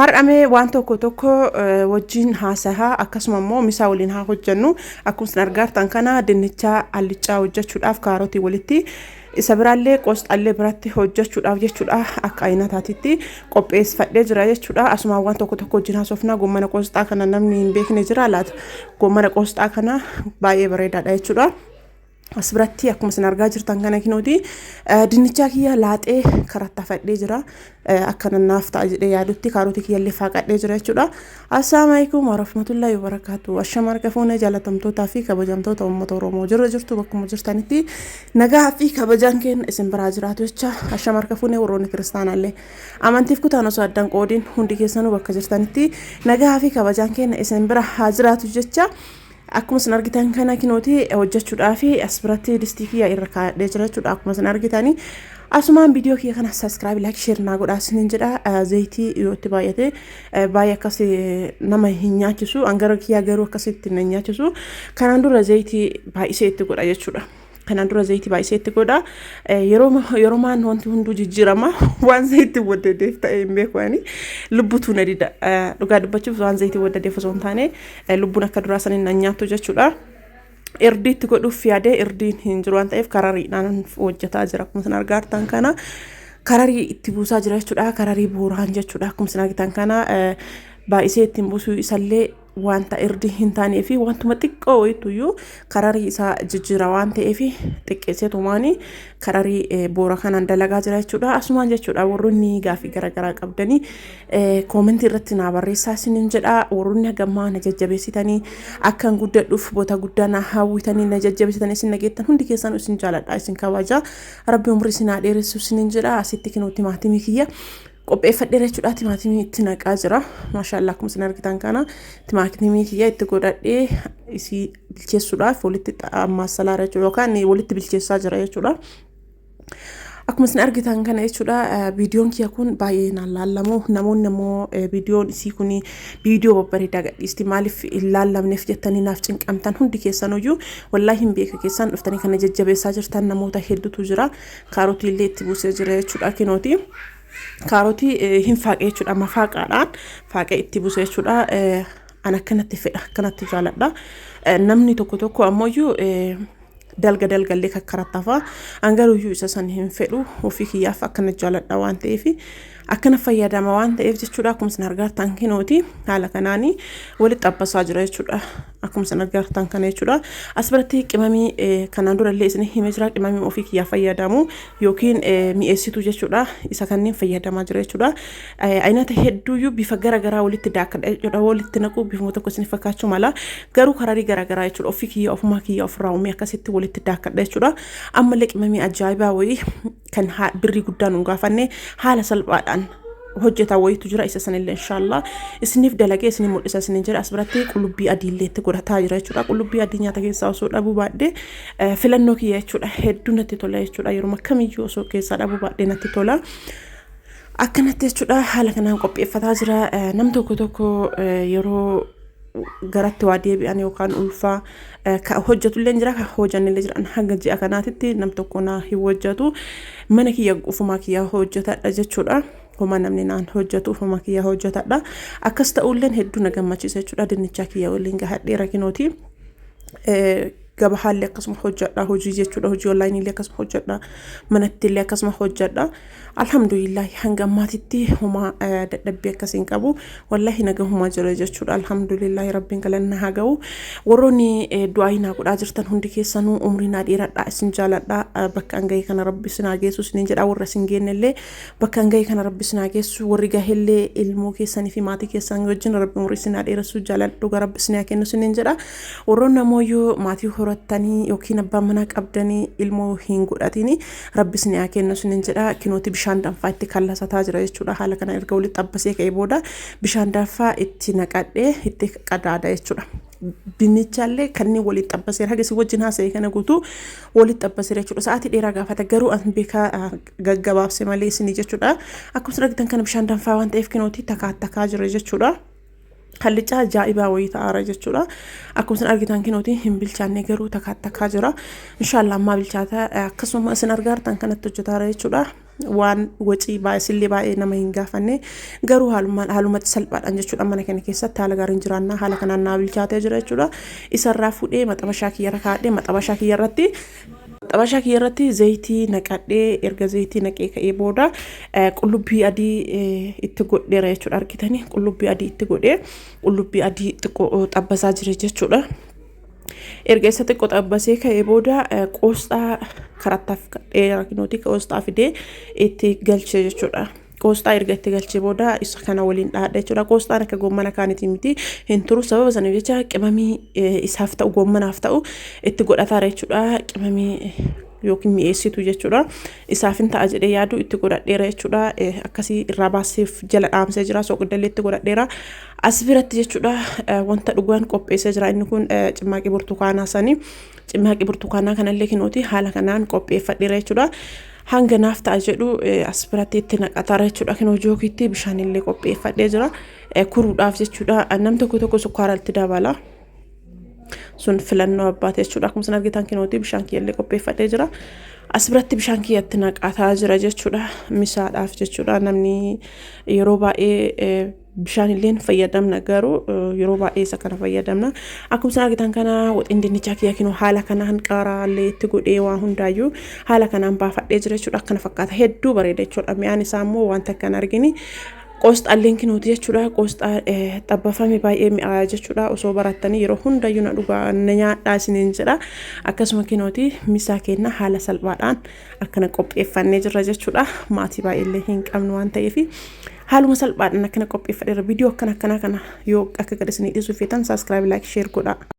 Har'amee waan tokko tokko wajjin haasahaa, akkasuma immoo misaa waliin haa hojjennu. Akkuma isin argaartan kana dinnichaa allichaa hojjechuudhaaf kaarotii walitti isa biraallee qosxallee biratti hojjechuudhaaf jechuudha, akka ayinataatitti qopheeffadhee jira jechuudha. Asumaan waan tokko tokko wajjin haasofna. Gommana qosxaa kana namni hin beekne jira laata? Gommana qosxaa kana baay'ee bareedaadha jechuudha. As biratti akkuma isin argaa jirtan kana kinooti dinnichaa kiyya laaxee karattafadhee jira. Akka nannaaf ta'a jedhee yaadutti kaarotii kiyyallee faaqadhee jira jechuudha. Assalaamu alaikum warahmatullahi wabarakatuh. Ashama harka fuunee jaalatamtootaa fi kabajamtoota uummata Oromoo jirra jirtu, bakkuma jirtanitti nagaa fi kabajaan keenya isin biraa jiraatu jecha. Ashama harka fuunee warroonni kiristaanaallee amantiif kutaan osoo addaan qoodiin hundi keessanuu bakka jirtanitti nagaa fi kabajaan keenya isin bira haa jiraatu jecha. Akkuma isin argitan kana kinooti hojjechuudhaaf as biratti distii kiyya irra kaa'adhee jira jechuudha. Akkuma isin argitanii asumaan viidiyoo kiyya kana subscribe, like, share naa godhaa isiniin jedha. Zayitii yoo itti baay'ate baay'ee akkas nama hin nyaachisu. Angara kiyyaa garuu akkasitti na nyaachisu. Kanaan dura zayitii baay'isee itti godha jechuudha. Kanaan dura zayitii baay'isee itti godha. Yeroo yeromaan wanti hunduu jijjiirama. Waan zayitii waddadeef ta'e hin beeku ani. Lubbutu na dida. Dhugaa dubbachuuf waan zayitii waddadeef osoo hin taane lubbuun akka duraa saniin na nyaattu jechuudha. Irdii itti godhuuf yaadee irdiin hin jiru waan ta'eef karariidhaan hojjetaa jira. Akkuma isin argaa jirtan kana kararii itti buusaa jira jechuudha. Kararii booraan jechuudha. Akkuma isin argitan kana baay'isee ittiin buusuu isallee wanta irdii hin taanee fi wantuma xiqqoo wayituyyuu kararii isaa jijjiira waan ta'eef xiqqeessee tumaanii kararii boora kanaan dalagaa jira jechuudha. Asumaan jechuudha, warroonni gaafii garaagaraa qabdanii koomentii irratti naa barreessaa isiniin jedha. Warroonni hagammaa na jajjabeessitanii akkan guddadhuuf boota guddaa na hawwitanii na jajjabeessitanii isin nageettan hundi keessan isin jaaladha, isin kabaja. Rabbi umrii isin haa dheeressu isiniin jedha. Asitti kinoo timaatimii kiyya qopheeffadheera jechuudha. Timaatimii itti naqaa jira. Maashaallah, akkuma isin argitan kana timaatimii kiyya itti godhadhee isii bilcheessuudhaaf walitti ammaasalaara jechuudha, yookaan walitti bilcheessaa jira jechuudha. Akkuma isin argitan kana jechuudha, viidiyoon kiyya kun baay'ee naan laallamu. Namoonni immoo viidiyoon isii kun viidiyoo babbareedaa gadhiisti, maaliif hin laallamneef jettanii naaf cinqamtan hundi keessanuyyuu wallaahi hin beeka. Keessan dhuftanii kana jajjabeessaa jirtan namoota hedduutu jira. Kaarotii illee itti buusee jira jechuudha kinooti. Kaarotii hin faaqee jechuudha, amma faaqaadhaan faaqee itti buuse jechuudha. An akkanatti fedha, akkanatti jaaladha. Namni tokko tokko ammoo dalga dalgallee kakkarattafa. An garuuyyuu isa san hin fedhu, ofii kiyyaaf akkana jaaladha waan ta'eef, akkana fayyadama waan ta'eef jechuudha. Akkuma isin argaartan kinooti haala kanaanii walitti xabbasaa jira jechuudha. Akkuma isin argaartan kana jechuudha. As biratti qimamii kanaan dura illee isin himee jira, qimamii ofii kiyyaa fayyadamu yookiin mi'eessituu jechuudha. Isa kanneen fayyadamaa jira jechuudha. Aynata hedduuyyuu bifa gara garaa walitti daakadha jechuudha. Walitti naquu bifuma tokko isin fakkaachuu mala. Garuu kararii gara garaa jechuudha. Ofii kiyya ofumaa kiyya ofirraa uumee akkasitti walitti daakadha jechuudha. Ammallee qimamii ajaa'ibaa wayii kan birrii guddaan nu gaafanne haala salphaadhaan hojjeta wayitu jira. Isa sanillee inshaallah isiniif dalagee isinii mul'isa isiniin jira. As biratti qullubbii adiillee itti godhataa jira jechuudha. Qullubbii adii nyaata keessaa osoo dhabuu baadhee filannoo kiyya jechuudha. Hedduu natti tola jechuudha. Yeroo kamiyyuu osoo keessaa dhabuu baadhee natti tola. Akkanatti jechuudha, haala kanaan qopheeffataa jira. Nam tokko tokko yeroo garatti waa deebi'an yookaan ulfaa ka hojjetullee jira, ka hojjannillee jira. Hanga ji'a kanaatitti nam tokko naa hin hojjetu. Mana kiyya ofumaa kiyya hojjetadha jechuudha. Homaa namni naan hojjetu, ofumaa kiyya hojjetadha. Akkas ta'ulleen hedduu na gammachiisa jechuudha. Dinnichaa kiyya waliin gahadheera kinooti. Gabahaallee akkasuma hojjedha hojii jechuudha. Hojii onlaayiniillee akkasuma hojjedha, manattillee akkasuma hojjedha. Alhamdulillahi, hanga ammaatitti homaa dadhabbii akkasii hin qabu. Wallahi nagahumaa jira jechuudha. Alhamdulillahi, rabbiin galanna haa ga'u. Warroonni du'aa naa godhaa jirtan hundi keessanuu umrii naa dheeradha, isin jaaladha. Bakka an ga'e kana rabbi isin haa geessu isiniin jedha. Warra isin geennellee bakka an ga'e kana rabbi isin haa geessu. Warri gahellee ilmoo keessanii fi maatii keessan wajjin rabbi umrii isin haa dheeressu, jaaladhu rabbi isin haa kennu isiniin jedha. Warroonni ammoo yoo maatii horattanii yookiin abbaa manaa qabdanii ilmoo hin godhatini, rabbi isin haa kennu isiniin jedha. Kinooti bishaan danfaa itti kallasataa jira jechuudha. Haala kana erga walitti xabbasee ka'ee booda bishaan danfaa itti naqadhee itti qadaada jechuudha. Dinnichallee kanneen waliin xabbaseera, haga isin wajjin haasa'e kana guutuu walitti xabbaseera jechuudha. Sa'aatii dheeraa gaafata, garuu an beekaa gaggabaabse malee isinii jechuudha. Akkuma isin argitan kana bishaan danfaa waan ta'eef kinooti takaa takaa jira jechuudha. Hallichaa ajaa'ibaa wayii ta'aara jechuudha. Akkuma isin argitan kinooti hin bilchaanne, garuu takaa takaa jira. Inshaallah ammaa bilchaata. Akkasuma isin argaartan kanatti hojjetaara jechuudha. Waan wacii baay'isillee baay'ee nama hin gaafanne, garuu haalumaan haalumatti salphaadhaan jechuudha. Mana kana keessatti haala gaariin jiraannaa, haala kanaan naa bilchaatee jira jechuudha. Isarraa fuudhee maxabashaa kiyyarra kaa'adhee, maxabashaa kiyyarratti zayitii naqadhee, erga zayitii naqee ka'ee booda qullubbii adii itti godheera jechuudha. Argitanii, qullubbii adii itti godhee, qullubbii adii xiqqoo xabbasaa jira jechuudha. Erga isa xiqqoo xabbasee ka'ee booda qoosxaa karattaaf dheeraa kinooti qoosxaa fidee itti galchee jechuudha. Qoosxaa erga itti galchee booda isa kana waliin dhaadha jechuudha. Qoosxaan akka goommana kaanitii miti, hin turu. Sababa saniif jecha qimamii isaaf ta'u, goommanaaf ta'u itti godhataara jechuudha. Qimamii yookiin mi'eessitu jechuudha. Isaaf hin ta'a jedhee yaadu itti godhadheera jechuudha. Akkasii irraa baaseef jala dhaamsee jira. Soqoddallee itti godhadheera. As biratti jechuudha wanta dhugaan qopheessee jira. Inni kun cimmaaqii burtukaanaa sanii. Cimmaaqii burtukaanaa kanallee kinooti haala kanaan qopheeffadheera jechuudha. Hanga naaf ta'a jedhu as biratti itti naqataara jechuudha. Kinoo jookiitti bishaanillee qopheeffadhee jira. Kuruudhaaf jechuudha. Nam tokko tokko sukkaara itti dabala. Sun filannoo abbaate jechuudha. Akkuma isin argitan kinooti bishaan kiyyallee qopheeffadhee jira. As biratti bishaan kiyyatti naqataa jira jechuudha. Misaadhaaf jechuudha. Namni yeroo baay'ee bishaan illee fayyadamna, garuu yeroo baay'ee isa kana fayyadamna. Akkuma isin argitan kana waxiin dinnichaa kiyya kinoo haala kanaan qaaraallee itti godhee, waan hundaayyuu haala kanaan baafadhee jira jechuudha. Akkana fakkaata, hedduu bareeda jechuudha. Mi'aan isaa immoo wanta akkan argini. Qoosxaalleen kinooti jechuudha. Qoosxaa xabbafame baay'ee mi'aayaa jechuudha. Osoo barattanii yeroo hundayyuu na dhugaa, na nyaadhaa isiniin jedha. Akkasuma kinooti misaa kenna haala salphaadhaan akkana qopheeffannee jirra jechuudha. Maatii baay'eellee hin qabnu waan ta'eef haaluma salphaadhaan akkana qopheeffadheera. Viidiyoo akkana akkanaa kana yoo akka gad isinii dhiisuu feetan, subscribe, like, share godhaa.